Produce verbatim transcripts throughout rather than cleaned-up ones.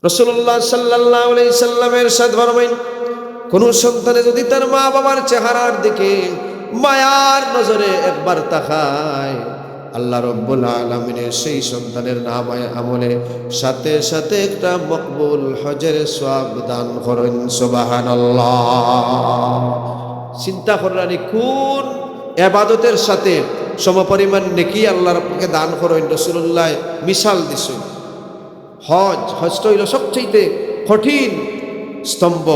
রাসূলুল্লাহ সাল্লাল্লাহু আলাইহি সাল্লামে ইরশাদ ফরমাইন, কোনো সন্তানে যদি তার মা বাবার চেহারার দিকে মায়ার নজরে একবার তাকায়, আল্লাহ রব্বুল আলামিনে সেই সন্তানের নামায় আমলে সাথে সাথে একটা মকবুল হজের সওয়াব দান করেন। সুবহানাল্লাহ। চিন্তা করলানি কোন এবাদতের সাথে সমপরিমাণ নেকি আল্লাহ রব্বুকে দান করেন। রাসূলুল্লাহ মিসাল দিছইন। হজ, হজটা অইলো সবচেয়ে কঠিন স্তম্ভ,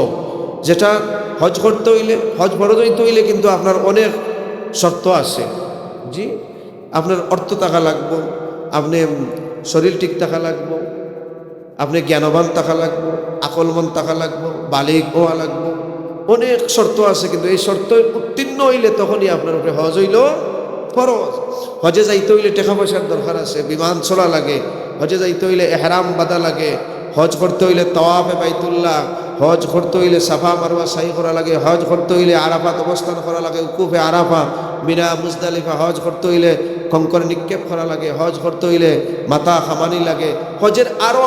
যেটা হজ করতে অইলে, হজ ফরজ অইতে অইলে কিন্তু আপনার অনেক শর্ত আছে। জি, আপনার অর্থ থাকা লাগবো, আপনি শরীর ঠিক থাকা লাগবো, আপনি জ্ঞানবান থাকা লাগবো, আকলমন থাকা লাগবো, বালিগ হওয়া লাগবো, অনেক শর্ত আছে। কিন্তু এই শর্ত উত্তীর্ণ অইলে তখনই আপনার উপরে হজ অইলো ফরজ। হজে যাইতে অইলে টেকা পয়সার দরকার আছে, বিমান চড়া লাগে, হজে যাইতে অইলে এহরাম বাঁধা লাগে, হজ করতে অইলে তাওয়াফে বাইতুল্লাহ, হজ করতে অইলে সাফা মারওয়া সাই করা লাগে, হজ করতে অইলে আরাফাত অবস্থান করা লাগে, উকুফে আরাফা, মিনা, মুজদালিফা, হজ করতে অইলে কঙ্কর নিক্ষেপ করা লাগে, হজ করতে অইলে মাথা খামানি লাগে। হজের আরো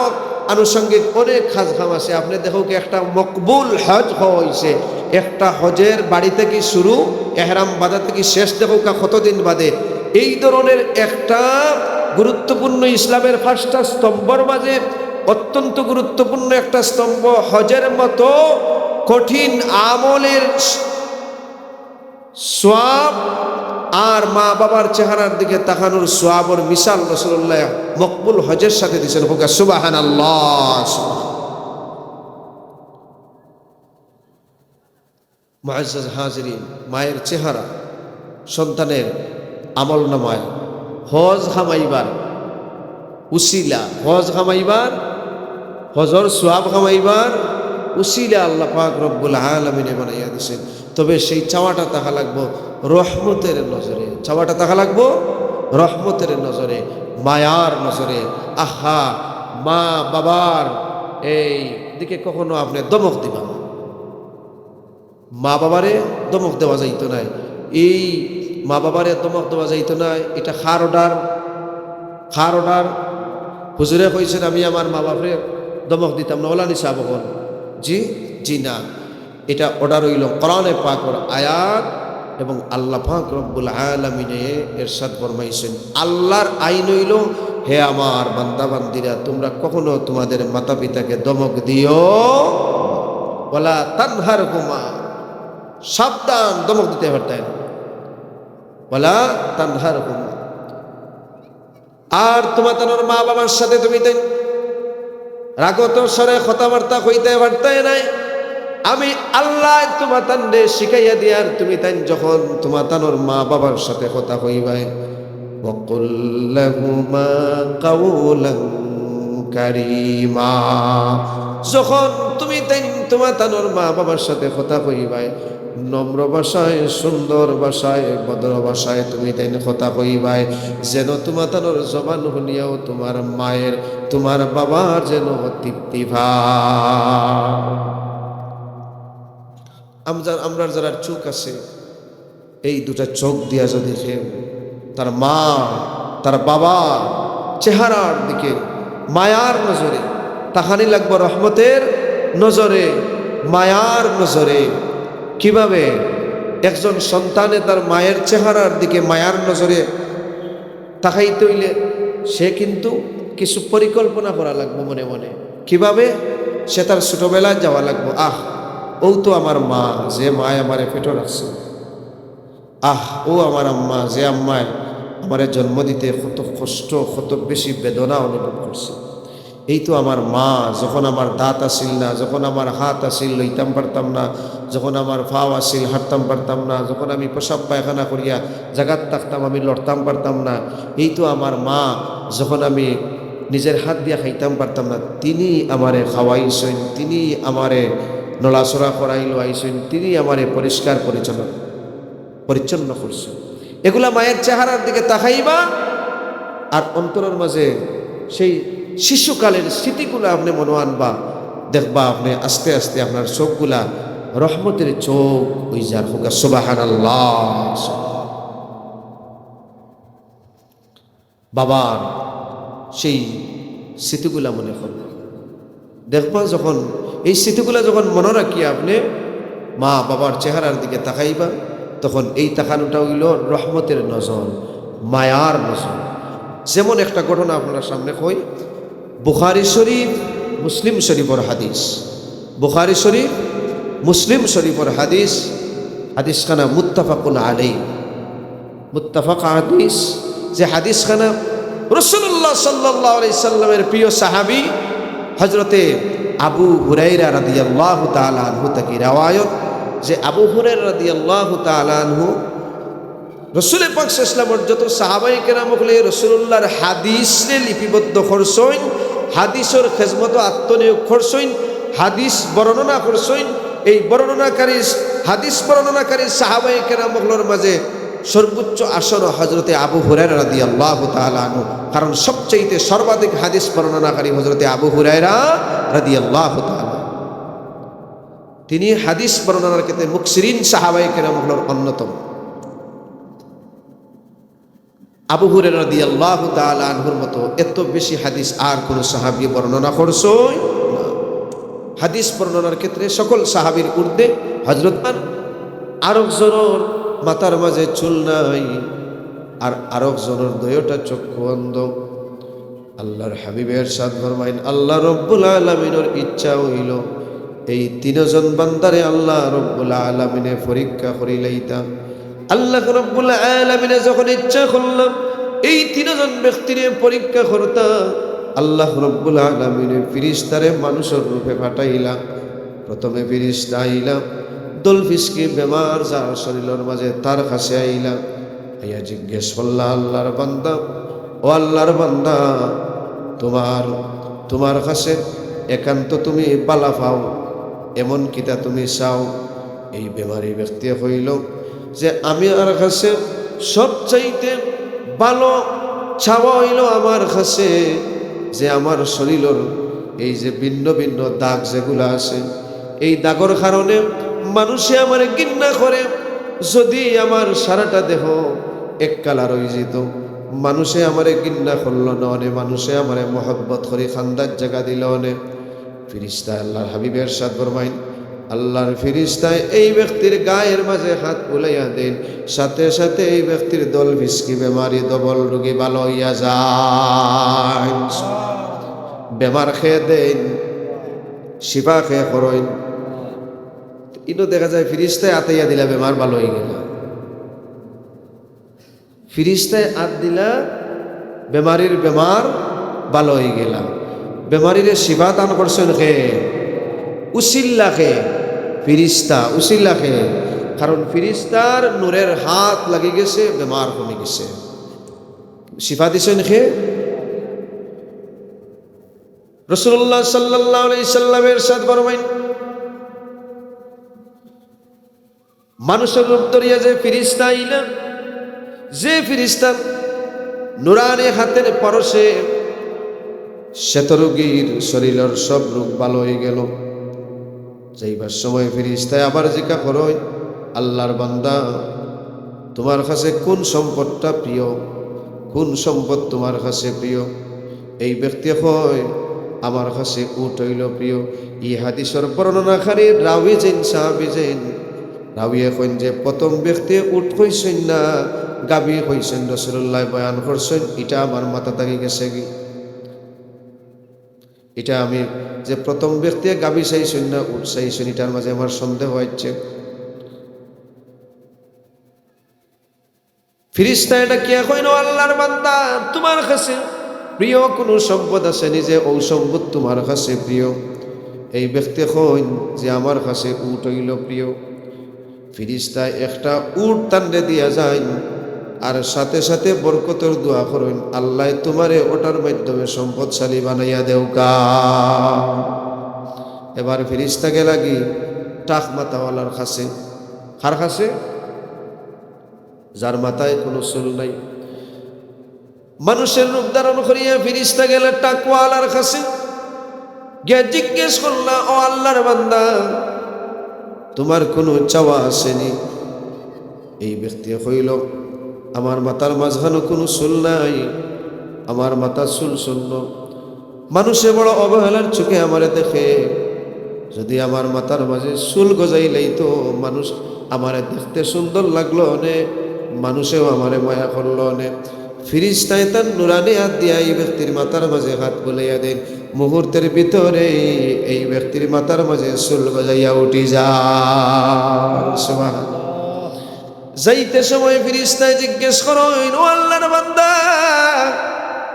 আনুষঙ্গিক অনেক কাজ কাম আছে। আপনি দেখউক্কা, একটা মকবুল হজ হওয়া অইছে, একটা হজের বাড়ি থাকি শুরু, এহরাম বাঁধা থাকি শেষ দেখউক্কা কতদিন বাদে। এই ধরনের একটা গুরুত্বপূর্ণ, ইসলামের পাঁচটা স্তম্ভর মাঝে অত্যন্ত গুরুত্বপূর্ণ একটা স্তম্ভ, হজের মতো কঠিন আমলের সওয়াব আর মা বাবার চেহারার দিকে তাকানোর সওয়াবর মিসাল রাসূলুল্লাহ মকবুল হজের সাথে দিছেন। কউক্কা সুবহানাল্লাহ। মুআজ্জাজ হাজিরিন, মায়ের চেহারা সন্তানের আমল নামায় হজ কামাইবার উসিলা, হজ কামাইবার, হজর সওয়াব কামাইবার উসিলা আল্লাহ পাক রব্বুল আলামিনে বানাইয়া দিছেন। তবে সেই চাওয়াটা থাকা লাগবো রহমতের নজরে, চাওয়াটা থাকা লাগবো রহমতের নজরে, মায়ার নজরে। আহা, মা বাবার এই দিকে কখনো আপনি ধমক দিবা না। মা বাবারে ধমক দেওয়া যাইতো নায়। এই মা বাবারে ধমক দেওয়া যাইতো নায়, এটা কার অর্ডার? কার অর্ডার? হুজুরে কইছেন আমি আমার মা বাপরে ধমক দিতাম না, অলা নি সাব অকল? জি, জি না। এটা অর্ডার অইলো কোরআনে পাকর আয়াত এবং আল্লাহ পাক রব্বুল আলামিনে এরশাদ ফরমাইছেন, আল্লাহর আইন অইলো, হে আমার বান্দা বান্দিরা, তোমরা কখনো তোমাদের মাতা পিতাকে ধমক দিও, ওয়ালা তানহারহুমা, সাবধান, ধমক দিতে পারতায় না। ওয়ালা তানহারহুমা। আর তুমাতানোর মা বাবার সাথে তুমি তাইন রাগত স্বরে কথাবার্তা কইতে পারতায় নায়। আমি আল্লায় তুমাতানরে শিখাইয়া দিয়ার, তুমি তাইন যখন তুমাতানোর মা বাবার সাথে কথা কইবায়, ওয়াকুল লাহুমা কাওলান কারীমা। যখন তুমি তাইন তুমাতানোর মা বাবার সাথে কথা কইবায়, নম্র ভাষায়, সুন্দর ভাষায়, ভদ্র ভাষায় তুমি তাইন কথা কইবায়, যেন তুমাতানোর জবান হুনিয়াও তুমার মায়ের, তুমার বাবার যেন তৃপ্তি পায়। আমরার, আমরার যারার চউখ আছে, এই দুটা চউখ দিয়া যদি কেউ তার মা, তার বাবা চেহারার দিকে মায়ার নজরে, তাকানি লাগবো রহমতের নজরে, মায়ার নজরে। কিভাবে? একজন সন্তানে তার মায়ের চেহারার দিকে মায়ার নজরে তাকাইতে অইলে সে কিন্তু কিছু পরিকল্পনা করা লাগবো মনে মনে। কিভাবে? সে তার ছোটবেলায় যাওয়া লাগবো। আহ, অউ তো আমার মা, যে মায় আমারে পেটো রাখছে। আহ, অউ আমার আম্মা, যে আম্মায় আমারে জন্ম দিতে কত কষ্ট, কত বেশি বেদনা অনুভব করছে। এই তো আমার মা, যখন আমার দাঁত আছিল না, যখন আমার হাত আছিল, লইতাম পারতাম না, যখন আমার পাও আছিল, হাঁটতাম পারতাম না, যখন আমি পেশাব পায়খানা করিয়া জাগাত থাকতাম, আমি লড়তাম পারতাম না। এই তো আমার মা, যখন আমি নিজের হাত দিয়া খাইতাম পারতাম না, তিনি আমারে খাওয়াইছইন, তিনি আমারে নড়াচড়া করাইলো আইছইন, তিনি আমারে পরিষ্কার পরিচ্ছন্ন, পরিচ্ছন্ন করছইন। এগুলা মায়ের চেহারার দিকে তাকাইবা, আর অন্তরর মাঝে সেই শিশুকালের স্মৃতিগুলা আপনে মনো আনবা। দেখবা আপনে আস্তে আস্তে আপনার চউখগুলা রহমতের চউখ অইযার। কউক্কা সুবহানাল্লাহ। বাবার সেই স্মৃতিগুলা মনে করবা। দেখবা যখন, এই স্মৃতিগুলা যখন মনো রাখিয়া আপনে মা বাবার চেহারার দিকে তাকাইবা, তখন এই তাকানোটা অইলো রহমতের নজর, মায়ার নজর। যেমন একটা ঘটনা আপনারার সামনে কই, বুখারী শরীফ, মুসলিম শরীফর হাদিস। বুখারী শরীফ, মুসলিম শরীফর হাদিস, হাদিসখানা মুত্তাফাকুন আলাইহ। মুত্তাফাক হাদিস, যে হাদিসখানা রাসূলুল্লাহ সাল্লাল্লাহু আলাইহি সাল্লামের প্রিয় সাহাবী হযরতে আবু হুরায়রা রাদিয়াল্লাহু তাআলা আনহু থাকি রেওয়ায়ত, যে আবু হুরায়রা রাদিয়াল্লাহু তাআলা আনহু রাসূলে পাক সাল্লাল্লাহু আলাইহি ওয়াসাল্লামর যত সাহাবায়ে কেরাম অকলে রাসূলুল্লাহর হাদিসরে লিপিবদ্ধ করছইন, হাদিসর খেজমতো আত্মনিয়োগ করছইন, হাদিস বর্ণনা করছইন, এই বর্ণনাকারী, হাদিস বর্ণনাকারী সাহাবায়ে কেরাম অকলর মাঝে সর্বোচ্চ আসন হযরতে আবু হুরায়রা রাদিয়াল্লাহু তাআলা আনহু, কারণ সবচাইতে সর্বাধিক হাদিস বর্ণনাকারী হযরতে আবু হুরায়রা রাদিয়াল্লাহু তাআলা। তিনি হাদিস বর্ণনার ক্ষেত্রে মুকসিরিন সাহাবায়ে কেরাম অকলর অন্যতম। আবু হুরায়রা রাদিয়াল্লাহু তাআলা আনহুর মতো এত বেশি হাদিস আর কোনো সাহাবী বর্ণনা করছইন না। হাদিস বর্ণনার ক্ষেত্রে সকল সাহাবীর ঊর্ধ্বে হযরত আন-, আরক জনর মাথার মাঝে চুল নাই, আর আরক জনর দুইওটা চক্ষু অন্ধ। আল্লাহর হাবিবে এরশাদ ফরমাইন, আল্লাহ রব্বুল আলামিনর ইচ্ছা অইলো এই তিনজন বান্দারে আল্লাহ রব্বুল আলামিনে পরীক্ষা করিলাইতা। আল্লাহ রব্বুল আলামিনে যখন ইচ্ছা করলা এই তিনজন ব্যক্তিরে পরীক্ষা করতা, আল্লাহ রব্বুল আলামিনে ফিরিস্তারে মানুষর রূপে পাঠাইলা। প্রথমে ফিরিস্তা আইলা, দল ফিসকি বেমার যার শরীলর মাঝে, তার কাছে আইলা। আইয়া জিজ্ঞেস করলা, আল্লাহর বান্দা, ও আল্লাহর বান্দা, তোমার, তোমার কাছে একান্ত তুমি বালা পাও, এমন কিতা তুমি চাও? এই বেমারি ব্যক্তিয়ে কইল যে, আমি আর কাছে সবচাইতে ভালো চাওয়া অইলো আমার কাছে যে আমার শরীলর এই যে ভিন্ন ভিন্ন দাগ যেগুলা আছে, এই দাগর কারণে মানুষে আমারে ঘিন্না করে। যদি আমার সারাটা দেহ এক কালার অইযিতো, মানুষে আমারে ঘিন্না করলো না অনে, মানুষে আমারে মহব্বত করি কান্দার জাগা দিলো অনে। ফিরিস্তায় আল্লাহর হাবিবে এরশাদ ফরমাইন, আল্লাহর ফিরিস্তায় এই ব্যক্তির গায়ের মাঝে হাত বুলাইয়া দেইন, সাথে সাথে এই ব্যক্তির দল ফিসকি বেমারি, দবল রোগী ভালো অইয়া যায়। বেমার খেয়ে দেইন, শিফা খেয়ে করইন। ইনো দেখা যায় ফিরিস্তায় আতাইয়া দিলা, বেমার ভালো অইগেলা। ফিরিস্তায় আত দিলা, বেমারির বেমার ভালো অইগেলা। বেমারিরে শিফা দান করছইন কে? উসিল্লা কে? ফিরিস্তা। উসিল্লা কে? কারণ ফিরিস্তার নূরের হাত লাগি গেছে, বেমার কমি গেছে। শিফা দিছইন কে? রাসূলুল্লাহ সাল্লাল্লাহু আলাইহি সাল্লামে এরশাদ ফরমাইন, মানুষর রূপ ধরিয়া যে ফিরিস্তা আইলা, যে ফিরিস্তার নুরানি হাতের পরশে শ্বেত রোগীর শরীলর সব রোগ ভালো অইগেল। যাইবার সময় ফিরিস্তায় আবার জিকা করইন, আল্লাহর বান্দা, তোমার কাছে কোন সম্পদটা প্রিয়? কোন সম্পদ তোমার কাছে প্রিয়? এই ব্যক্তি কয়, আমার কাছে উট অইল প্রিয়। ই হাদিসর বর্ণনাকারী রাবি যেইন, সাহাবি যেইন, রাবিয়ে কইন যে প্রথম ব্যক্তি উট কইছইন না, গাবি কইছইন, রাসূলুল্লায় বয়ান করছইন, ইটা আমার মাথা থাকি গেছেগি। ইটা আমি যে প্রথম ব্যক্তি গাবি চাইছইন না উট চাইছইন, ইটার মাঝে আমার সন্দেহ অইছে। ফিরিস্তায় ডাকিয়া কইন, ও আল্লাহর বান্দা, তোমার কাছে প্রিয় কোনো সম্পদ আছে নি যে অউ সম্পদ তোমার কাছে প্রিয়? এই ব্যক্তি কইন যে আমার কাছে উট অইল প্রিয়। ফিরিস্তায় একটা উট তানরে দিয়া যাইন, আর সাথে সাথে বরকতর দোয়া করইন, আল্লায় তোমারে ওটার মাধ্যমে সম্পদশালী বানাইয়া দেউকা। এবার ফিরিস্তা গেলাগি টাক মাথাওয়ালার কাছে। কার কাছে? যার মাথায় কোনো চুল নাই। মানুষের রূপ ধারণ করিয়া ফিরিস্তা গেলা টাকওয়ালার কাছে, গিয়া জিজ্ঞেস করলা, ও আল্লাহর বান্দা, তোমার কোনো চাওয়া আছে নি? এই ব্যক্তি কইল, আমার মাথার মাঝখানো কোনো চুল নাই, আমার মাথার চুল শূন্য। মানুষে বড় অবহেলার চোখে আমারে দেখে। যদি আমার মাথার মাঝে চুল গজাইলাইতো, মানুষ আমারে দেখতে সুন্দর লাগলো অনে, মানুষেও আমারে মায়া করলো অনে। ফিরিস্তায় তার নুরানি হাত দিয়া এই ব্যক্তির মাথার মাঝে হাত বুলাইয়া দেন, মুহূর্তের ভিতরে এই ব্যক্তির মাথার মাঝে চুল গজাইয়া উঠি যায়। সুবহানাল্লাহ। যাইতে সময় ফিরিস্তায় জিজ্ঞেস করইন, "ও আল্লাহর বান্দা,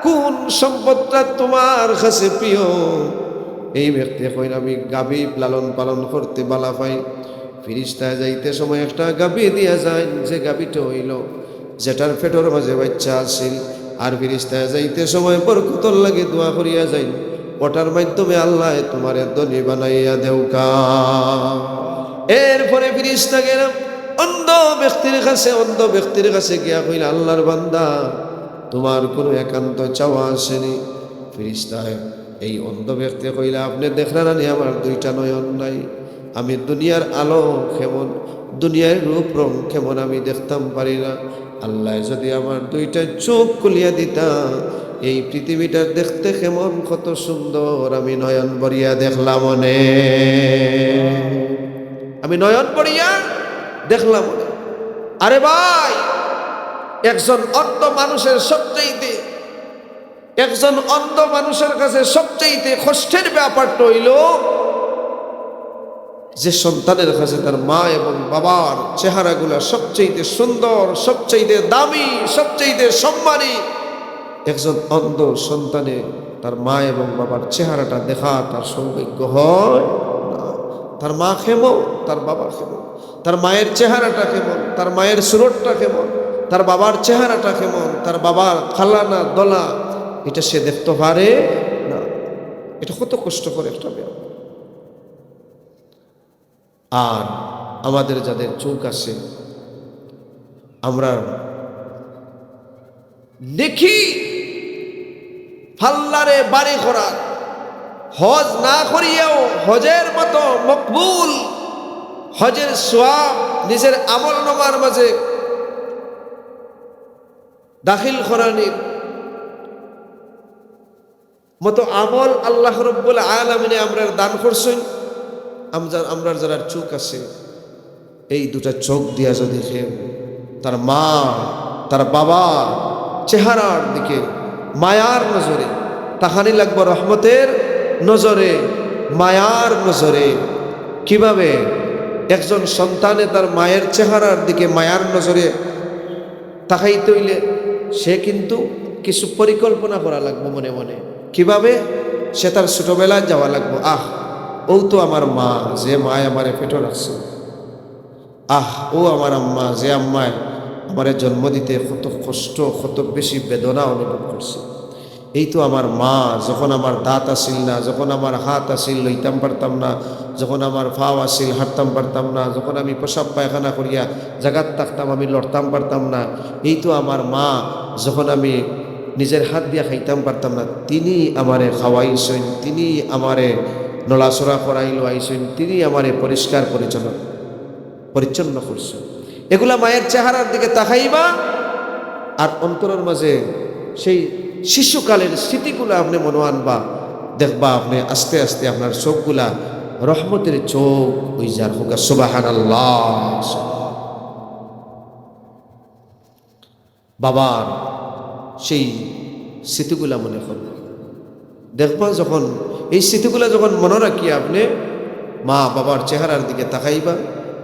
কোন সম্পদটা তোমার কাছে প্রিয়?" এই ব্যক্তি কইন, "আমি গাভী লালন পালন করতে বালা পাই।" ফিরিস্তায় যাইতে সময় একটা গাভী দিয়া যাইন, যে গাভীটা অইল যেটার পেটর মাঝে বাচ্চা আছিল। আর ফিরিস্তায় যাইতে সময় বরকতর লাগি দোয়া করিয়া যাইন, ওটার মাধ্যমে আল্লায় তোমারে ধনী বানাইয়া দেউকা। এরপরে ফিরিস্তা গেল অন্ধ ব্যক্তির কাছে, অন্ধ ব্যক্তির কাছে গিয়া কইল, "আল্লাহর বান্দা, তোমার কোনো একান্ত চাওয়া আছেনি?" ফিরিস্তায় এই অন্ধ ব্যক্তি কইলা, "আপনে দেখরা নানি আমার দুইটা নয়ন নাই? আমি দুনিয়ার আলো কেমন, দুনিয়ার রূপ রং কেমন আমি দেখতাম পারি না। আল্লায় যদি আমার দুইটা চোখ খুলিয়া দিতা, এই পৃথিবীটা দেখতে কেমন কত সুন্দর আমি নয়ন ভরিয়া দেখলাম অনে, আমি নয়ন ভরিয়া দেখলাম অনে।" আরে ভাই, একজন অন্ধ মানুষের সবচেয়ে একজন অন্ধ মানুষের কাছে সবচেয়ে কষ্টের ব্যাপারটা অইল যে সন্তানের কাছে তার মা এবং বাবার চেহারাগুলা সবচেয়ে সুন্দর, সবচেয়ে দামি, সবচেয়ে সম্মানী। একজন অন্ধ সন্তানে তার মা এবং বাবার চেহারাটা দেখা তার সৌভাগ্য হয় না। তার মা কেমন, তার বাবা কেমন, তার মায়ের চেহারাটা কেমন, তার মায়ের সুরতটা কেমন, তার বাবার চেহারাটা কেমন, তার বাবার কালা না ধলা, এটা সে দেখতে পারে না। এটা কত কষ্টকর একটা ব্যাপার। আর আমাদের যাদের চোখ আছে, আমরা নেকি পাল্লারে ভারী করার, হজ না করিয়াও হজের মতো মকবুল হজের সওয়াব নিজের আমলনামার মাঝে দাখিল করানির মতো আমল আল্লাহ রব্বুল আলামিনে আমরার দান করছইন। আমরার, আমরার যারার চোখ আছে, এই দুটা চোখ দিয়া যদি কেউ তার মা, তার বাবা চেহারার দিকে মায়ার নজরে তাকানি লাগবো, রহমতের নজরে, মায়ার নজরে। কিভাবে একজন সন্তানে তার মায়ের চেহারার দিকে মায়ার নজরে তাকাইতে অইলে সে কিন্তু কিছু পরিকল্পনা করা লাগবো মনে মনে। কিভাবে? সে তার ছোটবেলায় যাওয়া লাগবো। আহ, ও তো আমার মা, যে মায় আমারে পেটো রাখছে। আহ, ও আমার আম্মা, যে আম্মায় আমারে জন্ম দিতে কত কষ্ট, কত বেশি বেদনা অনুভব করছে। এই তো আমার মা, যখন আমার দাঁত আছিল না, যখন আমার হাত আছিল, লইতাম পারতাম না, যখন আমার পাও আছিল, হাঁটতাম পারতাম না, যখন আমি পেশাব পায়খানা করিয়া জাগাত থাকতাম, আমি লড়তাম পারতাম না। এই তো আমার মা, যখন আমি নিজের হাত দিয়া খাইতাম পারতাম না, তিনি আমারে খাওয়াইছইন, তিনি আমারে নড়াচড়া করাইল আইছইন, তিনি আমারে পরিষ্কার পরিচ্ছন্ন পরিচ্ছন্ন করছইন। এগুলা মায়ের চেহারার দিকে তাকাইবা, আর অন্তরের মাঝে সেই শিশুকালের স্মৃতিগুলা আপনে মনো আনবা। দেখবা আপনে আস্তে আস্তে আপনার চোখগুলা রহমতের চোখ অইযার। কউক্কা সুবহানাল্লাহ। বাবার সেই স্মৃতিগুলা মনে করবা। দেখবা যখন এই স্মৃতিগুলা যখন মনো রাখিয়া আপনে মা বাবার চেহারার দিকে তাকাইবা,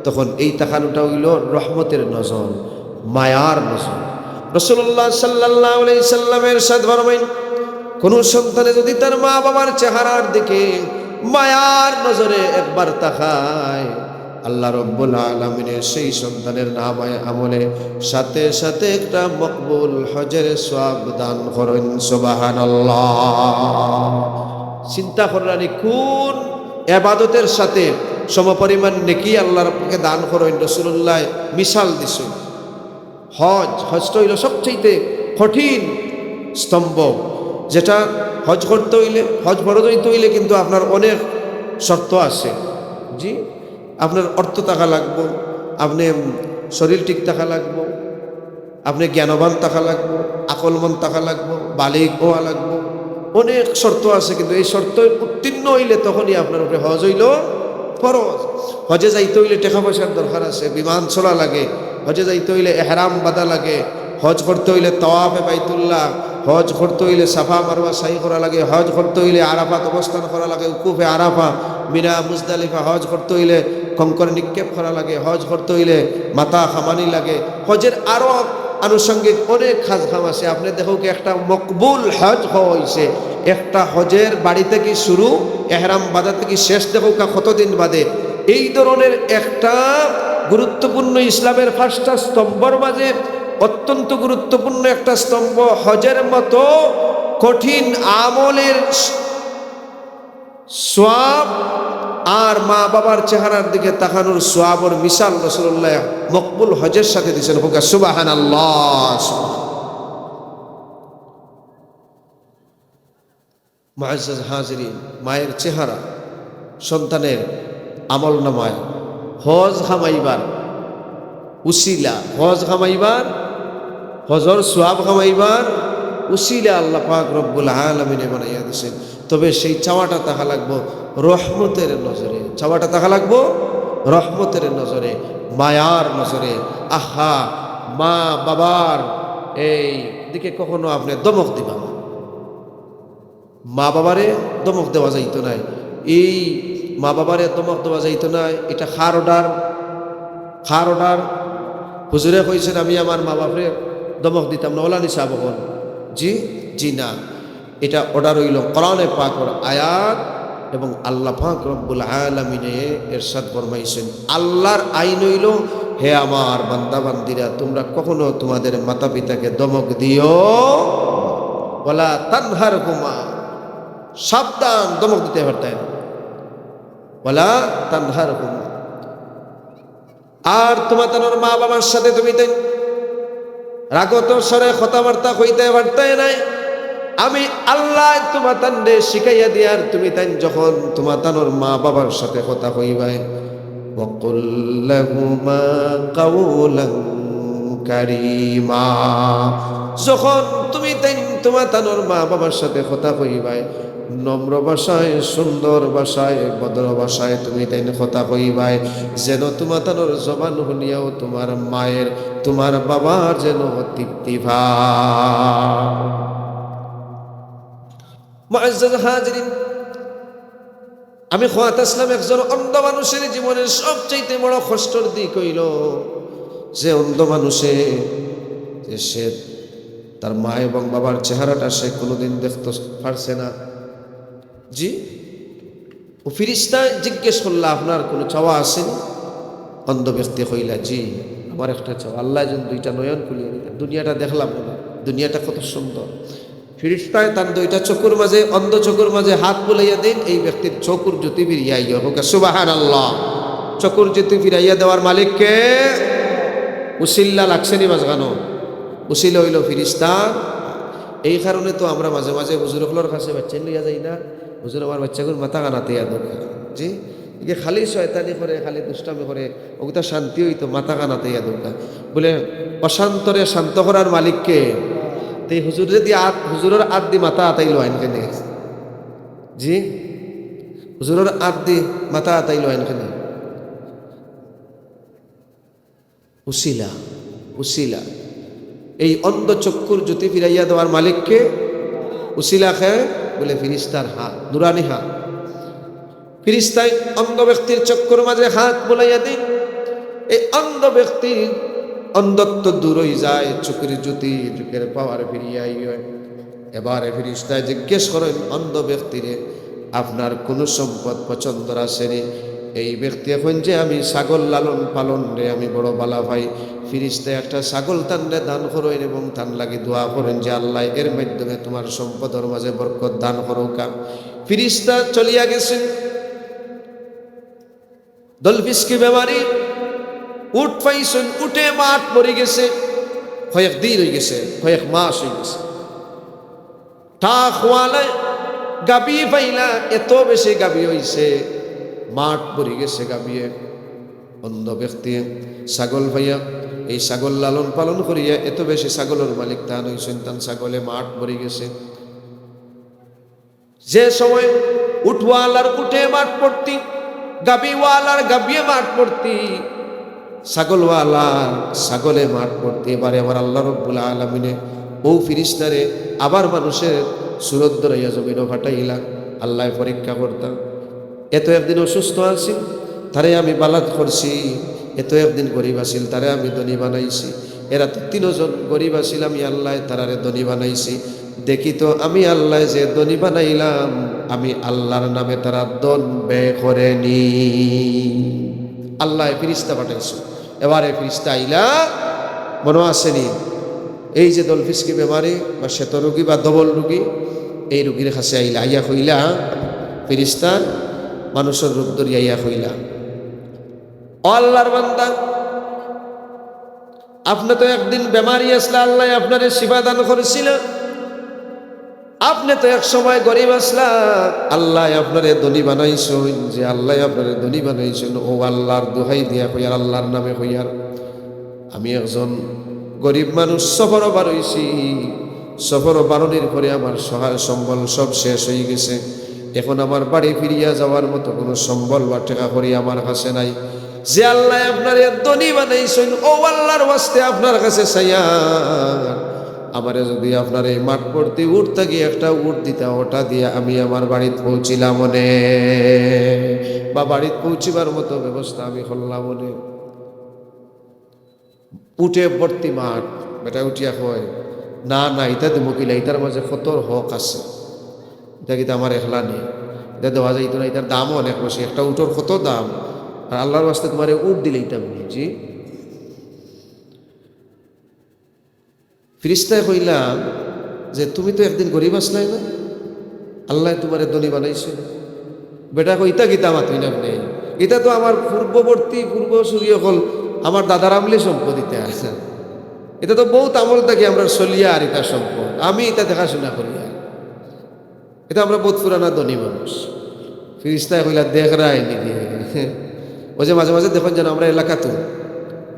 তখন এই তাকানোটা অইল রহমতের নজর, মায়ার নজর। রাসূলুল্লাহ সাল্লাল্লাহু আলাইহি সাল্লামে ইরশাদ ফরমাইন, কোনো সন্তানে যদি তার মা বাবার চেহারার দিকে মায়ার নজরে একবার তাকায়, আল্লাহ রব্বুল আলামিনে সেই সন্তানের নামায়ে আমলে সাথে সাথে একটা মকবুল হজের সওয়াব দান করইন। সুবহানাল্লাহ। চিন্তা কররানি কোন এবাদতের সাথে সমপরিমাণ নেকি আল্লাহ রব্বুকে দান করইন, রাসূলুল্লাহ মিসাল দিছইন। হজ, হজটা অইল সবচেয়ে কঠিন স্তম্ভ, যেটা হজ করতে অইলে, হজ ফরজ অইতে অইলে কিন্তু আপনার অনেক শর্ত আছে। জি, আপনার অর্থ থাকা লাগবো, আপনে শরীর ঠিক থাকা লাগবো, আপনে জ্ঞানবান থাকা লাগবো, আকলমন্দ থাকা লাগবো, বালিগ অওয়া লাগবো। অনেক শর্ত আছে, কিন্তু এই শর্ত উত্তীর্ণ অইলে তখনই আপনার উপরে হজ অইলো ফরজ। হজে যাইতে অইলে টেকা পয়সার দরকার আছে, বিমান চড়া লাগে, হজে যাইতে অইলে এহরাম বাঁধা লাগে, হজ করতে অইলে তাওয়াফে বাইতুল্লাহ, হজ করতে অইলে সাফা মারওয়া সাই করা লাগে, হজ করতে অইলে আরাফাত অবস্থান করা লাগে, উকুফে আরাফা, মিনা, মুজদালিফা, হজ করতে অইলে কঙ্কর নিক্ষেপ করা লাগে, হজ করতে অইলে মাথা খামানি লাগে, হজের আরো আনুষঙ্গিক অনেক কাজ কাম আছে। আপনে দেখউক্কা, একটা মকবুল হজ অইছে, একটা হজের বাড়ি থাকি শুরু, এহরাম বাঁধা থাকি শেষ, দেখউক্কা কতদিন বাদে। এই ধরনের একটা গুরুত্বপূর্ণ, ইসলামের পাঁচটা স্তম্ভর মাঝে অত্যন্ত গুরুত্বপূর্ণ একটা স্তম্ভ, হজের মতো কঠিন আমলের সওয়াব আর মা বাবার চেহারার দিকে তাকানোর সওয়াবর মিসাল রাসূলুল্লাহ মকবুল হজের সাথে দিয়েছেন। কউক্কা সুবহানাল্লাহ। মুআজ্জাজ হাজিরিন, মায়ের চেহারা সন্তানের আমল নামায় হজ কামাইবার উসিলা, হজ কামাইবার, হজর সওয়াব কামাইবার উসিলা আল্লাহ পাক রব্বুল আলামিনে বানাইয়া দিছেন। তবে সেই চাওয়াটা থাকা লাগবো রহমতের নজরে, চাওয়াটা থাকা লাগবো রহমতের নজরে, মায়ার নজরে। আহা, মা বাবার এই দিকে কখনো আপনে ধমক দিবা না। মা বাবারে ধমক দেওয়া যাইতো নায়। এই মা বাবারে ধমক দেওয়া যাইতো নায়, এটা কার অর্ডার? কার অর্ডার? হুজুরে কইছেন আমি আমার মা বাপরে ধমক দিতাম না, অলা নি সাব অকল? জি, জি না। এটা অর্ডার অইলো কোরআনে পাকর আয়াত এবং আল্লাহ পাক রব্বুল আলামিনে এরশাদ ফরমাইছেন, আল্লাহর আইন অইলো, হে আমার বান্দা বান্দিরা, তোমরা কখনো তোমাদের মাতা পিতাকে ধমক দিও, ওয়ালা তানহারহুমা, সাবধান, ধমক দিতে পারতায় না, ওয়ালা তানহারহুমা। আর তোমাতানোর মা বাবার সাথে তুমি তাইন রাগত স্বরে কথাবার্তা কইতে পারতায় নায়। আমি আল্লায় তোমাতানরে শিখাইয়া দিয়ার, তুমি তাইন যখন তোমাতানোর মা বাবার সাথে কথা কইবায়, ওয়াকুল লাহুমা কাওলান কারীমা, যখন তুমি তাইন তোমাতানোর মা বাবার সাথে কথা কইবায়, নম্র ভাষায়, সুন্দর ভাষায়, ভদ্র ভাষায় তুমি তাইন কথা কইবায়, যেন তোমাতানোর জবান হুনিয়াও তোমার মায়ের, তোমার বাবার যেন তৃপ্তি পায়। মুআজ্জাজ হাজিরিন, আমি কওয়াত আছলাম একজন অন্ধ মানুষের জীবনের সবচাইতে বড় কষ্টর দিক অইলো যে অন্ধ মানুষে, যে সে তার মা এবং বাবার চেহারাটা সে কোনোদিন দেখতে পারছে না। জি, ও ফিরিস্তায় জিজ্ঞেস করলা, "আপনার কোনো চাওয়া আছেনি?" অন্ধ ব্যক্তি কইলা, "জি, আমার একটা চাওয়া, আল্লায় যেন দুইটা নয়ন খুলিয়া দিতেন, দুনিয়াটা দেখলাম না, দুনিয়াটা কত সুন্দর।" ফিরিস্তায় তার দুইটা চকুর মাঝে, অন্ধ চকুর মাঝে হাত বুলাইয়া দেন, এই ব্যক্তির চকুর জ্যোতি ফিরিয়া আইয়া। কউক্কা সুবহানাল্লাহ। চকুর জ্যোতি ফিরাইয়া দেওয়ার মালিক কে? উসিলা লাগছেনি মাঝখানো? উসিলা অইলো ফিরিস্তা। এই কারণে তো আমরা মাঝে মাঝে হুজুর অকলর কাছে বাচ্চাইন লইয়া যাই না, "হুজুর, আমার বাচ্চাগুর মাথা খান আতাইয়া দেউক্কা।" জি, ইগে খালি শয়তানি করে, খালি দুষ্টামি করে, অগুতা শান্তি অইতো, মাথা খান আতাইয়া দেউক্কা। বুলে, "অশান্তরে শান্ত করার মালিক কে?" তে হুজুররে দি আত, হুজুরর আত দি মাথা আতাইলো আইন কেনে? জি, হুজুরর আত দি মাথা আতাইলো আইন কেনে? উসিলা, উসিলা। এই অন্ধ চক্ষুর জ্যোতি ফিরাইয়া দেওয়ার মালিক কে? উসিলা কে? বুলে ফিরিস্তার হাত, নুরানি হাত। ফিরিস্তায় অন্ধ ব্যক্তির চক্ষুর মাঝে হাত বুলাইয়া দেন। এই অন্ধ ব্যক্তির অন্ধত্ব দূর অইযায়, চোখের জ্যোতি, চোখের পাওয়ার ফিরিয়া আইয়। এবারে ফিরিস্তায় জিজ্ঞেস করেন অন্ধ ব্যক্তিরে, "আপনার কোনো সম্পদ পছন্দ আছেনি?" এই ব্যক্তি কইন যে, "আমি ছাগল লালন পালনরে আমি বড় ভালা পাই।" ফিরিস্তায় একটা ছাগল তানরে দান করেন এবং তান লাগি দোয়া করেন যে, "আল্লাহ, এর মাধ্যমে তোমার সম্পদর মাঝে বরকত দান করউক্কা।" ফিরিস্তা চলিয়া গেছেন। দলফিসকি বেমারি, উট পাইছইন, উটে মাত মরি গেছে, কয়েক দিন অইগেছে, কয়েক মাস অইগেছে। তা খোয়ালে গাবি পাইলা, এত বেশি গাবি অইছে, মাত মরি গেছে গাবিয়ে। অন্ধ ব্যক্তি ছাগল পাইয়া, এই ছাগল লালন পালন করিয়া এত বেশি ছাগলর মালিক তান অইছইন, তান ছাগলে মাত মরি গেছে। যে সময় উটওয়ালার উটে মাঠ পড়তি, গাভীওয়ালার গাভীয়ে মাঠ পড়তি, ছাগলওয়ালার ছাগলে মাঠ পড়তি, এবারে আমার আল্লাহ রব্বুল আলামিনে অউ ফিরিস্তারে আবার মানুষের সুরত ধরাইয়া জমিনো পাঠাইলা, আল্লায় পরীক্ষা করতা। এ তো একদিন অসুস্থ আছিল, তারে আমি বালা করছি। এ তো একদিন গরিব আছিল, তারে আমি ধনী বানাইছি। এরা তো তিনজন গরিব আছিল, আমি আল্লায় তারারে ধনী বানাইছি। দেখি তো আমি আল্লায় যে ধনী বানাইলাম, আমি আল্লাহর নামে তারা ধন ব্যয় করেনি। আল্লায় ফিরিস্তা পাঠাইছে। এবারে ফিরিস্তা আইলা, মনো আছে নি? এই যে দলফিসকি বেমারি বা শ্বেত রোগী বা ধবল রোগী, এই রোগীর কাছে আইলা, আইয়া কইলা, ফিরিস্তা মানুষর রূপ ধরিয়া আইয়া কইলা, "ও আল্লাহর বান্দা, আপনে তো একদিন বেমারি আছলা, আল্লায় আপনারে শিফা দান করছিলা। আপনে তো এক সময় গরিব আছলা, আল্লায় আপনারে ধনী বানাইছইন, যে আল্লায় আপনারে ধনী বানাইছইন, অউ আল্লাহর দোহাই দিয়া কইয়ার, আল্লাহর নামে কইয়ার, আমি একজন গরিব মানুষ, সফরো বার অইছি, সফরো বারনির পরে আমার সহায় সম্বল সব শেষ অইগেছে। এখন আমার বাড়ি ফিরিয়া যাওয়ার মতো কুনু সম্বল বা টেকা কড়ি আমার কাছে নাই। যে আল্লায় আপনারে ধনী বানাইছইন, অউ আল্লাহর ওয়াস্তে আপনার কাছে চাইয়ার, আমারে যুদি আপনার এই মাঠ পড়তি উট থাকি একটা উট দিতা, ওটা দিয়া আমি আমার বাড়িত পৌঁছিলাম অনে, বা বাড়িত পৌঁছিবার মতো ব্যবস্থা আমি করলাম অনে।" উটে ভর্তি মাঠ। বেটায় উঠিয়া কয়, "না, না, ইতা দিমু কিলা, ইতার মাঝে কতর হক আছে। ইতা কিতা আমার একলা নি? ইতা দেওয়া যাইতো না, ইতার দামও অনেক বেশি। একটা উটর কত দাম, আর আল্লাহর ওয়াস্তে তুমারে উট দিলাইতাম নি।" জি। ফিরিস্তায় কইলা যে, "তুমি তো একদিন গরিব আছলায় না, আল্লায় তুমারে ধনী বানাইছে।" বেটায় কয়, "ইতা কিতা মাতইন আপনে? ইতা তো আমার পূর্ববর্তী পূর্বসূরি অকল আমার দাদার আমলি সম্পদ ইতা। ইতা তো বউত আমল থাকি আমরা চলিয়ার ইতা সম্পদ, আমি ইতা দেখাশুনা করিয়ার।" ইতা আমরা বউত পুরানা ধনী মানুষ। ফিরিস্তায় কইলা, "দেখরায়নি নি? অউ যে মাঝে মাঝে দেখইন যেন আমরা এলাকাত,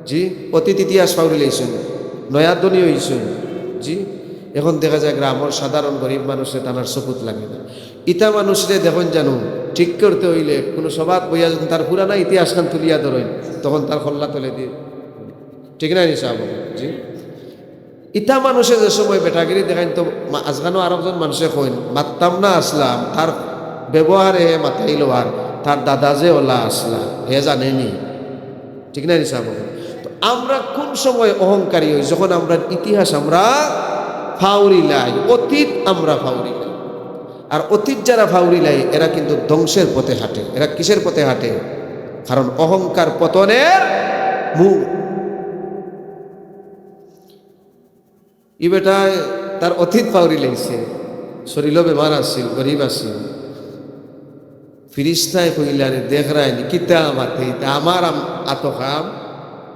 জি, অতীত ইতিহাস ফাউরিলাইছইন, নয়া ধনী অইছইন, জি, এখন দেখা যায় গ্রামর সাধারণ গরিব মানুষরে তান আর চকুত লাগে না। ইতা মানুষরে দেখইন যেন ঠিক করতে অইলে কুনু সভাত বইয়া যখন তার পুরানা ইতিহাসখান তুলিয়া ধরইন, তখন তার কল্লা তলেদি।" ঠিক না নি সাব? জি। ইতা মানুষে যে সময় বেটাগিরি দেখাইন, তো মা-, আজকানো আরকজন মানুষে কইন, "মাততাম না আছলাম, তার ব্যবহারে হে মাতাইলো, আর তার দাদা যে অলা আছলা, হে জানেনি।" ঠিক না নি সাব? তো আমরা কুন সময় অহংকারী অই? যখন আমরার ইতিহাস আমরা ফাউরিলাই, অতীত আমরা ফাউরিলাই। আর অতীত যারা ফাউরিলাই, এরা কিন্তু ধ্বংসের পথে হাঁটে। এরা কিসের পথে হাঁটে? কারণ অহংকার পতনের মূল। ই বেটায় তার অতীত ফাউরিলাইছে, শরীলো বেমার আছিল, গরিব আছিল। ফিরিস্তায় কইলা, "রে, দেখরায়নি, কিতা মাতে ইতা? আমার আম-, আতো কাম,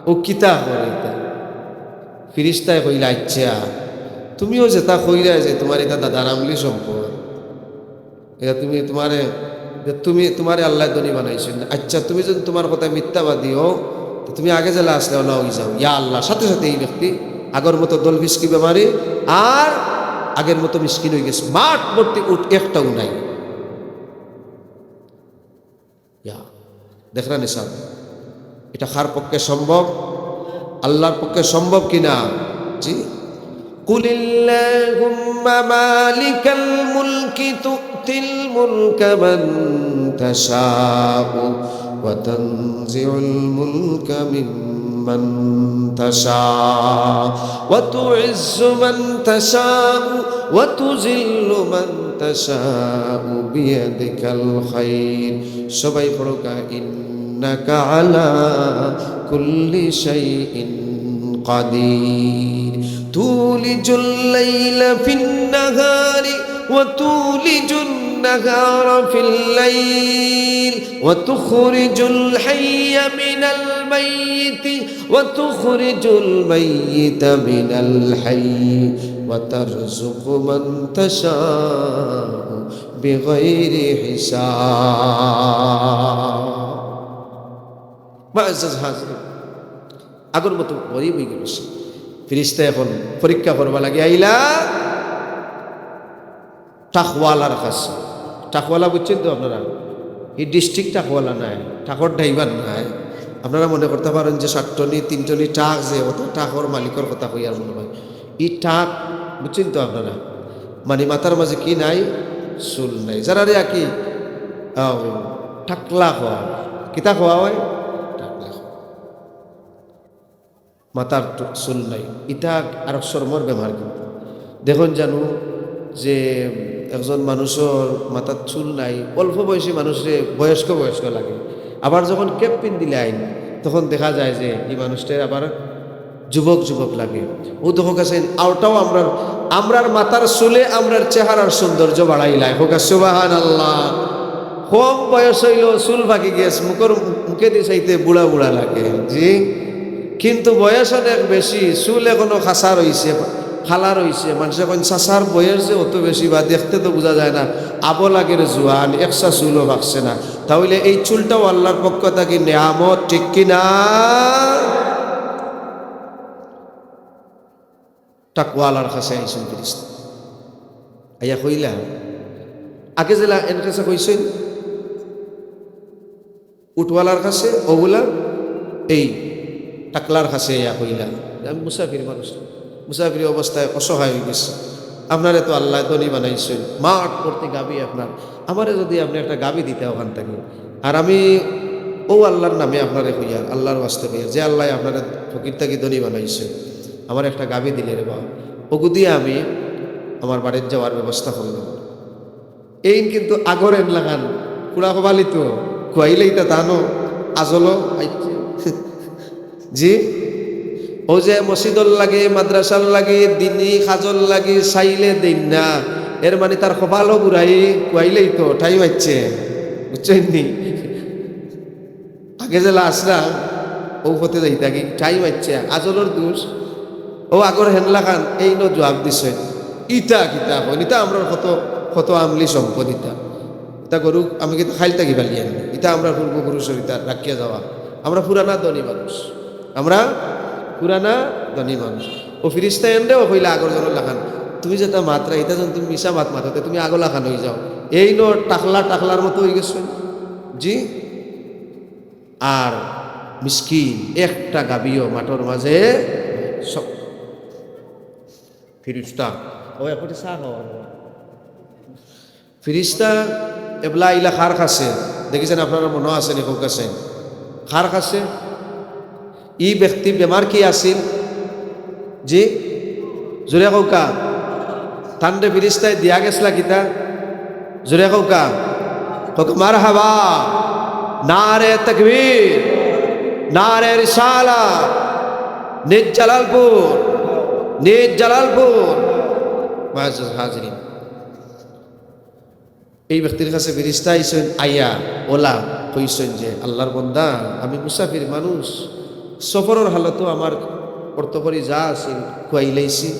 অউ কিতা করে ইতা?" ফিরিস্তায় কইলা, "আইচ্ছা, তুমিও যেতা কইরায় যে তুমার ইতা দাদার আমলি সম্পদ, ইতা তুমি তুমারে, যে তুমি, তুমারে আল্লায় ধনী বানাইছইন না। আইচ্ছা, তুমি যুদি তুমার কথায় মিথ্যাবাদী অও, তে তুমি আগে যেলা আছলায় অলা অইযাও। ইয়া আল্লাহ।" সাথে সাথে ই ব্যক্তি আগর মতো দলফিসকি বেমারি আর আগের মতো মিসকিন অইগেছে। মাঠ ভর্তি উট, একটাও নাই। ইয়া, দেখরা নি সাব, ইটা কার পক্ষে সম্ভব? আল্লাহর পক্ষে সম্ভব কি না? জি। قل اللهم مالك الملك تؤتي الملك من تشاء وتنزع الملك ممن تشاء وتعز من تشاء وتذل من تشاء بيدك الخير। সবাই পড়ুক্কা, إنك على كل شيء قدير। تولج الليل في النهار وتولج النهار في الليل وتخرج الحي من الميت وتخرج الميت من الحي وترزق من تشاء بغير حساب। মুআজ্জাজ হাজিরিন, আগর মতো গরিব অইগেছে। ফিরিস্তা এখন পরীক্ষা করবার লাগি আইলা তাকওয়ালার কাছে। টাকওয়ালা বুঝছইন তো আপনারা? ই ডিস্ট্রিক্ট টাকওয়ালা নায়, টাকর ড্রাইভার নায়। আপনারা মনে করতা পারইন যে সাতটনি, তিনটনি টাক যে, অত টাকর মালিকর কথা কইয়ার মনে অয়। ই টাক, বুঝছইন তো আপনারা? মানি মাথার মাঝে কি নাই? চুল নাই। যারারে আর কি, আহ, টাকলা কওয়া অয়। কিতা কওয়া অয়? টাকলা কওয়া অয়। মাথার টু-, চুল নাই। ইটা আরক শরমর বেমার কিন্তু। দেখইন জানু যে একজন মানুষর মাথাত চুল নাই, অল্প বয়সী মানুষরে বয়স্ক বয়স্ক লাগে। আবার যখন cap পিন্দিলাইন, তখন দেখা যায় যে ই মানুষটার আবার যুবক যুবক লাগে। অউ দেখউক আছে, অউটাও আমরার, আমরার মাথার চুলে আমরার চেহারার সৌন্দর্য বাড়াইলায়। কউক্কা সুবহানাল্লাহ। কম বয়স অইলো, চুল পাকি গেছে, মুখর, মুখেদি চাইতে বুড়া বুড়া লাগে। জি, কিন্তু বয়স অনেক বেশি, চুল এখনো কাচা রইছে, কালা রইছে। মানষে কইন, "চাচার বয়স যে অত বেশি বা দেখতে তো বুঝা যায় না, আবো লাগের জুয়ান, একচা চুলও পাকছে না।" তা অইলে এই চুলটাও আল্লার পক্ষ থাকি নেয়ামত, ঠিক কি না? টাকওয়ালার কাছে আইছইন ফিরিস্তা। আইয়া কইলা, আগে যেলা এন কাছে কইছইন, উটওয়ালার কাছে, অগুলা এই টাকলার কাছে আইয়া কইলা, "আমি মুসাফির মানুষ, মুসাফির অবস্থায় অসহায় অইগেছি, আপনারে তো আল্লায় ধনী বানাইছইন, মাঠ ভর্তি গাভী আপনার, আমারে যুদি আপনে একটা গাভী দিতা অখান থাকি, আর আমি অউ আল্লার নামে আপনারে কইয়ার, আল্লার ওয়াস্তে কইয়ার, যে আল্লায় আপনারে ফকির থাকি ধনী বানাইছইন, আমারে একটা গাভী দিলে রে বা, অগু দিয়া আমি আমার বাড়িত যাওয়ার ব্যবস্থা করলাম।" এইন কিন্তু আগর এন লাখান, পুরা কপালি তো, খুয়াইলেইতা তানো, আজলো আইছে। জি, অউ যে মসজিদর লাগি, মাদ্রাসার লাগি, দিনি কাজর লাগি চাইলে দেইন না, এর মানি তার কপালও বুড়াই, খুয়াইলেইতো, টাইম আইছে, বুঝছইন নি? আগে যেলা আছলাম, অউ পথে যাইতাগি, টাইম আইছে, আজলর দোষ, অউ আগর হেনলাখান, এইনও জুয়াব দিছে। ইতা কিতা কইন, ইতা আমরার কত, কত আমলি সম্পদ ইতা। ইতা গরু আমি কিতা খাইল থাকি ফালিয়া আনি? ইতা আমরার পূর্বপুরুষর ইতা রাখিয়া যাওয়া। আমরা পুরানা ধনী মানুষ, আমরা পুরানা ধনী মানুষ। অউ ফিরিস্তা এনরেও কইলা আগর জনর লাখান, "তুমি যেতা মাতরায়, ইতা যেন তুমি মিছা মাত মাতো, তে তুমি আগর লাখান অইযাও।" এইনও টাকলা টাকলার মতো অইগেছে। জি, আর মিসকিন একটা গাভীও মাঠর মাঝে সব ফিরিস্তা, অউ একবাটি চা খাওয়া। ফিরিস্তা এবলা আইলা কার কাছে? দেখিছইন, আপনারার মনো আছে নি, কউক্কা চাইন? কার কাছে? ই ব্যক্তি বেমার কি আছিল? জি, জুরে কউক্কা। তানরে ফিরিস্তায় দিয়া গেছলা কিতা? জুরে কউক্কা। কউক্কা মারহাবা। নারে তাকবীর, নারে রিসালাত, নিজ জালালপুর, নিজ জালালপুর। মুআজ্জাজ হাজিরিন, এই ব্যক্তির কাছে ফিরিস্তা আইছইন, আইয়া অলা কইছইন যে, "আল্লার বন্দা, আমি মুসাফির মানুষ, সফরর হালতো আমার অর্থকড়ি যা আছিল খুয়াইলাইছি,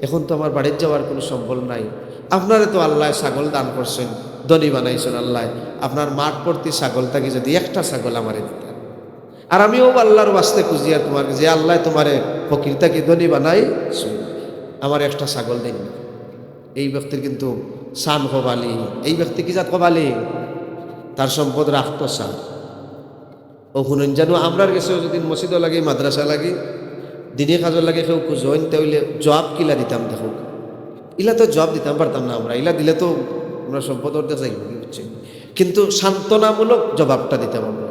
এখন তো আমার বাড়িত যাওয়ার কুনু সম্বল নাই। আপনারে তো আল্লায় ছাগল দান করছইন, ধনী বানাইছইন আল্লায়, আপনার মাঠ ভর্তি ছাগল থাকি যুদি একটা ছাগল আমারে দিতা।" আর আমি অউ আল্লার ওয়াস্তে খুজিয়ার তুমার, যে আল্লায় তুমারে ফকির থাকি ধনী বানাইছইন, আমারে একটা ছাগল দেইন না। এই ব্যক্তির কিন্তু শান কপালি, এই ব্যক্তি কি জাত কপালি? তার সম্পদ রাখতো চায়। অউ হুনইন জানু, আমরার গেছেও যুদি মসজিদর লাগি, মাদ্রাসা লাগি, দিনি কাজর লাগি কেউ খুজইন, তে অইলে জুয়াব কিলা দিতাম দেখউক্কা। ইলা তো জুয়াব দিতাম পারতাম না আমরা, ইলা দিলে তো আমরার সম্পদ অর্ধেক যাইবো, বুঝছইন? কিন্তু সান্ত্বনামূলক জুয়াবটা দিতাম আমরা।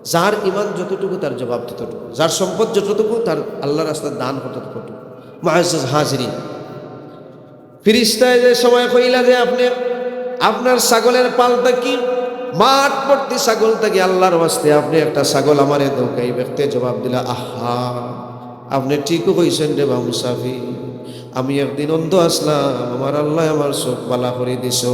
যার ইমান যতটুকু, তার জুয়াব ততটুকু, যার সম্পদ যতটুকু, তার আল্লার রাস্তায় দান ততটুকু। মুআজ্জাজ হাজিরিন, ফিরিস্তায় যে সময় কইলা যে, "আপনে আপনার ছাগলের পাল থাকি, মাঠ ভর্তি ছাগল থাকি আল্লার ওয়াস্তে আপনে একটা ছাগল আমারে দেউক্কা," এই ব্যক্তিয়ে জুয়াব দিলা, "আহা, আপনে ঠিকউ কইছইন রে বা মুসাফির, আমি একদিন অন্ধ আছলাম, আমার আল্লায় আমার চউখ ভালা করি দিছইন।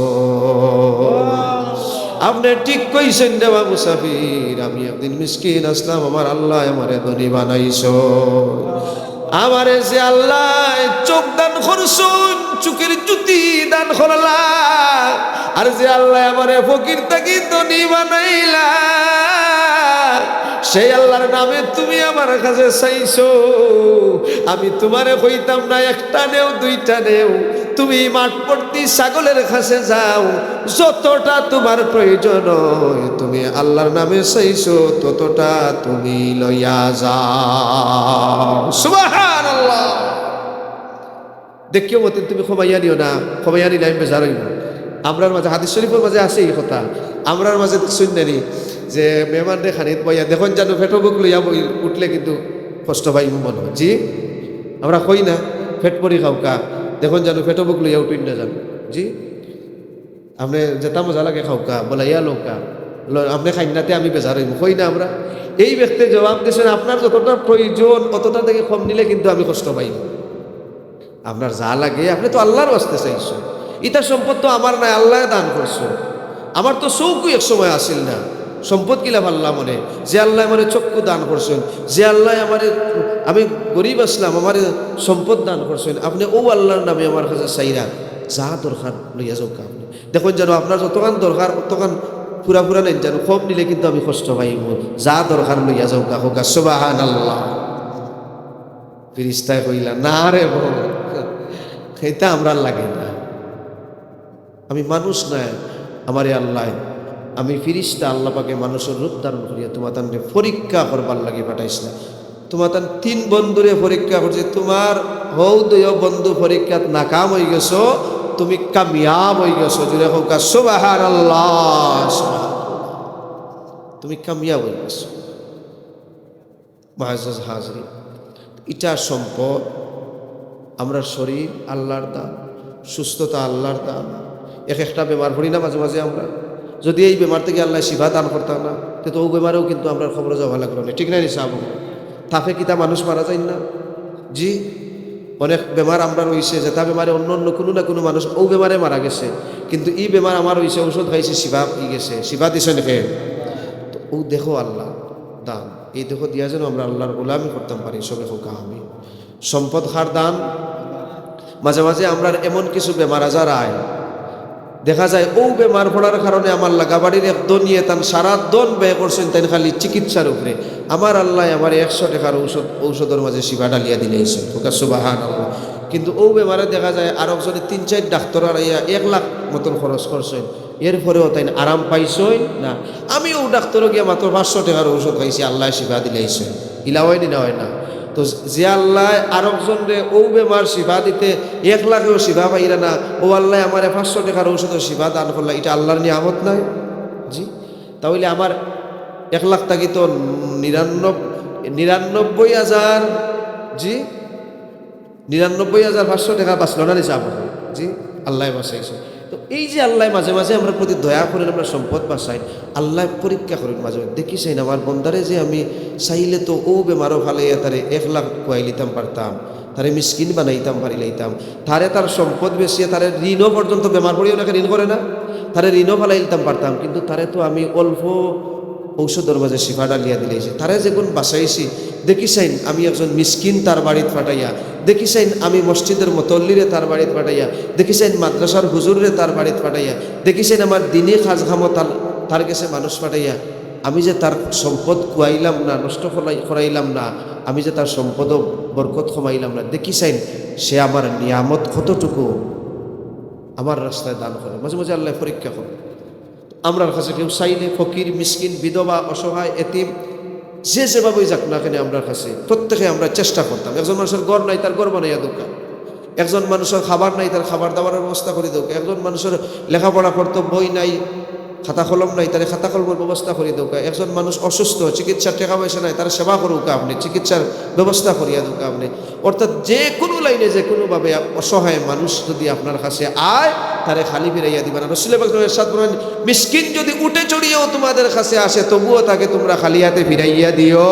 আপনে ঠিক কইছইন রে বা মুসাফির, আমি একদিন মিসকিন আছলাম, আমার আল্লায় আমারে ধনী বানাইছইন। আমারে যে আল্লায় চউখ দান করছইন, চউখর জ্যোতি দান করলা, আর যে আল্লায় আমারে ফকির থাকি ধনী বানাইলা, সেই আল্লাহর নামে তুমি আমার কাছে চাইছো, আমি তোমারে কইতাম না একটা নেও, দুইটা নেও, তুমি মাঠপর্তি ছাগলের কাছে যাও, যতটা তোমার প্রয়োজন হয় তুমি আল্লাহর নামে চাইছো ততটা তুমি লইয়া যাও। সুবহানাল্লাহ। দেখিও মতিন তুমি কমাইয়া নিও না, কমাইয়া নিলে আমি বেজার অইমু। আমরার মাঝে হাদিস শরীফর মাঝে আছে এই কথা, আমরার মাঝে শুনলেনি যে মেহমানরে খানিত বইয়া দেখইন জানু পেটো ভুক লইয়া বই উঠলে কিন্তু কষ্ট পাইমু মনো অয়। জি, আমরা কই না, পেট ভরি খাউক্কা, দেখইন জানু পেটো ভুক লইয়া উঠইন না জানু। জি, আপনে যেটা মজা লাগে খাউক্কা, বলাইয়া লউক্কা, ল-, আপনে খাইন না তে আমি বেজার অইমু, কই না আমরা? এই ব্যক্তি জবাব দিছইন, আপনার যতটা প্রয়োজন অতটা থাকি কম নিলে কিন্তু আমি কষ্ট পাইমু। আপনার যা লাগে, আপনে তো আল্লাহর ওয়াস্তে চাইছো। ইতা সম্পদ তো আমার নায়, আল্লায় দান করছো। আমার তো চউখও এক সময় আছিল না, সম্পদ কিলা পাইলাম অনে? যে আল্লায় আমারে চক্ষু দান করছইন, যে আল্লায় আমারে, আমি গরিব আছলাম, আমারে সম্পদ দান করছইন, আপনে অউ আল্লাহর নামে আমার কাছে চাইরা যা দরকার লইয়া যাউক্কা আপনে। দেখইন জানু আপনার যতখান দরকার অতখান পুরা পুরা নেইন জানু, কম নিলে কিন্তু আমি কষ্ট পাইমু। যা দরকার লইয়া যাউক্কা, কউক্কা সুবহানাল্লাহ। ফিরিস্তায় কইলা, "না রে বউ, ইতা আমরার লাগে না, আমি মানুষ নায়, আমারে আল্লায়, আমি ফিরিস্তা, আল্লাহ পাকে মানুষর রূপ ধারণ করিয়া তোমাতানরে পরীক্ষা করবার লাগি পাঠাইছলা। তোমাতান তিন বন্ধুরে পরীক্ষা করছি, তোমার হউ দুইও বন্ধু পরীক্ষাত নাকাম অইগেছো, তুমি কামিয়াব অইগেছো।" জুরে কউক্কা সুবহানাল্লাহ, সুবহানাল্লাহ। তুমি কামিয়াব অইগেছো। মুআজ্জাজ হাজিরিন, ইটা সম্পদ, আমরার শরীর আল্লাহর দান, সুস্থতা আল্লাহর দান। এক একটা বেমার পড়ি না মাঝে মাঝে আমরা, যুদি এই বেমার থাকি আল্লায় শিফা দান করতা না, তে তো অউ বেমারেও কিন্তু আমরার কবরো যাওয়া লাগলো না, ঠিক না নি সাব? তাপে কিতা মানুষ মারা যাইন না? জি, অনেক বেমার আমরার অইছে, যেটা বেমারে অন্য অন্য কুনু না কুনু মানুষ অউ বেমারে মারা গেছে, কিন্তু ই বেমার আমার অইছে, ঔষধ খাইছি, শিফা অইগেছে, শিফা দিছইন কে? তো অউ দেখো আল্লাহ দান, এই দেখো দিয়া যেন আমরা আল্লাহর গোলামি করতাম পারি, সবে কউক্কা আমিন। সম্পদ কার দান? মাঝে মাঝে আমরার এমন কিছু বেমার আজার আয়, দেখা যায় অউ বেমার পড়ার কারণে আমার লাগা বাড়ির এক ধনীয়ে তান সারা ধন ব্যয় করছইন তাইন খালি চিকিৎসার উপরে। আমার আল্লায় আমারে একশো টেকার ঔষধ, ঔষধর মাঝে শিফা ঢালিয়া দিলাইছইন, কউক্কা সুবহানাল্লাহ। কিন্তু অউ বেমারে দেখা যায় আরকজনে তিন চাইর ডাক্তর আড়াইয়া এক লাখ মতন খরচ করছইন, এরপরেও তাইন আরাম পাইছইন না। আমি অউ ডাক্তরো গিয়া মাত্র পাঁচশো টেকার ঔষধ খাইছি, আল্লায় শিফা দিলাইছইন। ইলা অয় নি না অয় না? তো যে আল্লায় আরকজনরে অউ বেমার শিফা দিতে এক লাখেও শিফা পাইরা না, অউ আল্লায় আমারে পাঁচশো টেকার ঔষধো শিফা দান করলা, ইটা আল্লাহর নিয়ামত নায়? জি। তা অইলে আমার এক লাখ থাকি তো নিরানব্বই, নিরানব্বই হাজার, জি, নিরানব্বই হাজার পাঁচশো টেকা বাঁচলো না নি সাব? জি, আল্লায় বাঁচাইছে। তো এই যে আল্লায় মাঝে মাঝে আমরার প্রতি দয়া করইন, আমরার সম্পদ বাঁচাইন, আল্লায় পরীক্ষা করইন মাঝে মাঝে। দেখি চাইন আমার বন্দারে যে আমি চাইলে তো অউ বেমারো ফালাইয়া তারে এক লাখ খুয়াইলিতাম পারতাম, তারে মিসকিন বানাইতাম পারিলাইতাম, তারে তার সম্পদ বেচিয়া তারে ঋণও পর্যন্ত, বেমার পড়িয়া অনেকে ঋণ করে না, তারে ঋণও ফালাইলিতাম পারতাম, কিন্তু তারে তো আমি অল্প ঔষধর মাঝে শিফা ঢালিয়া দিলাইছি, তারে যেগুন বাঁচাইছি। দেখি চাইন আমি একজন মিসকিন তার বাড়িত পাঠাইয়া, দেখি চাইন আমি মসজিদর মুতল্লিরে তার বাড়িত পাঠাইয়া, দেখি চাইন মাদ্রাসার হুজুররে তার বাড়িত পাঠাইয়া, দেখি চাইন আমার দিনি কাজ কামো তার, তার গেছে মানুষ পাঠাইয়া, আমি যে তার সম্পদ খুয়াইলাম না, নষ্ট করাই-, করাইলাম না, আমি যে তার সম্পদো বরকত কমাইলাম না, দেখি চাইন সে আমার নিয়ামত কতটুকু আমার রাস্তায় দান করে। মাঝে মাঝে আল্লায় পরীক্ষা করে। আমরার কাছে কেউ চাইলে, ফকির, মিসকিন, বিধবা, অসহায়, এতিম, যে যেভাবেই যাউক না কেনে, আমরার কাছে প্রত্যেকে আমরা চেষ্টা করতাম। একজন মানুষর ঘর নাই, তার ঘর বানাইয়া দেউক্কা। একজন মানুষর খাবার নাই, তার খাবার দাবারর ব্যবস্থা করি দেউক্কা। একজন মানুষর লেখাপড়া করতো, বই নাই, খাতা কলম নাই, তারে খাতা কলমর ব্যবস্থা করি দেউক্কা। একজন মানুষ অসুস্থ, চিকিৎসার টেকা পয়সা নাই, তার সেবা করউক্কা আপনে, চিকিৎসার ব্যবস্থা করিয়া দেউক্কা আপনে। অর্থাৎ যে কুনু লাইনে, যে কুনুভাবে অসহায় মানুষ যুদি আপনার কাছে আয়, তারে খালি ফিরাইয়া দিবা না। রাসূল পাক সাল্লাল্লাহু আলাইহি ওয়াসাল্লাম ইরশাদ করেন, "মিসকিন যুদি উটে চড়িয়াও তোমাদের কাছে আসে, তবুও তাকে তোমরা খালি হাতে ফিরাইয়া দিও